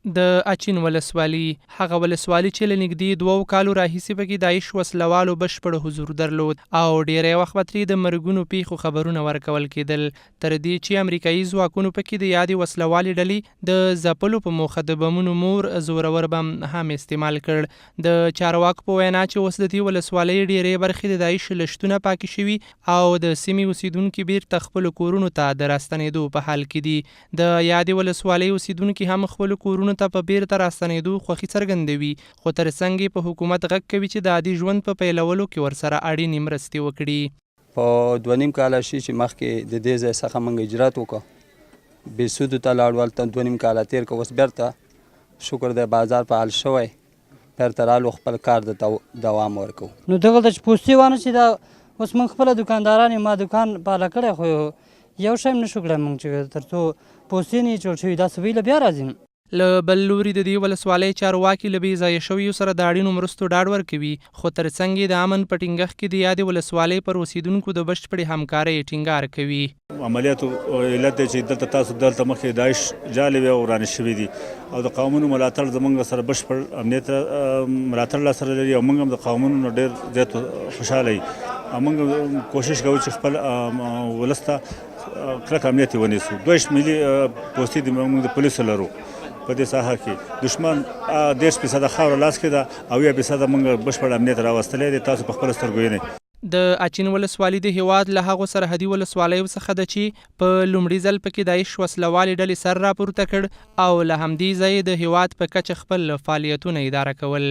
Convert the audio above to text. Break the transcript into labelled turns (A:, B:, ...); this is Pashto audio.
A: د اچین ولسوالي، هغه ولسوالي چې له نږدې دوو کالو راهیسې پکې داعش وسله والو بشپړ حضور درلود او ډېری وخت به ترې د مرګونو پېښو خبرونه ورکول کېدل، تر دې چې امریکايي ځواکونو پکې د یادې وسله والې ډلې د ځپلو په موخه د بمونو مور زورور بم هم استعمال کړ. د چارواکو په وینا چې اوس د دې ولسوالۍ ډېری برخې د داعش له شتونه پاکې شوي او د سیمې اوسېدونکي بېرته خپلو کورونو ته د راستنېدو په حال کې دي. د یادې ولسوالۍ اوسېدونکي هم خپلو کورونو ته په بېرته راستنېدو خوښي څرګندوي، خو تر څنګ یې په حکومت غږ کوي چې د عادي ژوند په پیلولو کې ورسره اړینې مرستې وکړي.
B: په 2.5 کاله شي چې مخکې د دې ځای څخه موږ هجرت وکړ، بهسودو ته لاړو، هلته 2.5 کاله تېر کړ، اوس بېرته شکر دی بازار فعال شوی، بېرته رالو خپل کار ته دوام ورکوو.
C: نو دغلته چې پوستې وانه شي، دا اوس موږ خپله دوکانداران یو، ما دوکان پاله کړی خو یو شی هم نشو کړای موږ چې تر څو پوستې نه جوړ شوي، دا سبۍ له بیا راځي.
A: له بل لوري د دې ولسوالۍ چارواکي له بې ځایه شویو سره د اړینو مرستو ډاډ ورکوي، خو تر څنګ یې د امن په ټینګښت کې د یادې ولسوالۍ پر اوسېدونکو د بشپړې همکارۍ ټینګار کوي.
D: عملیاتو علت دی چې دلته تاسو دلته مخکې داعش جالې وې او ورانې شوې دي او د قومونو ملاتړ زمونږ سره بشپړ امنیت ملاتړ لا سره لري او موږ هم د قومونو نه ډېر زیات خوشحاله یو او موږ کوشش کوو چې خپل ولس ته کلک امنیت ونیسو. 22 ملي پوستې د موږ د پولیسو لرو په دې ساحه کې. دښمن 30% خاوره لاس کې ده او یا فیصده موږ بشپړ امنیت راوستلی دی، تاسو په خپلو سترګو وینئ.
A: د اچین ولسوالي د هېواد له هغو سرحدي ولسوالیو څخه ده چې په لومړي ځل پکې داعش وسله والې ډلې سر راپورته کړ او له همدې ځایه یې د هېواد په کچه خپل فعالیتونه اداره کول.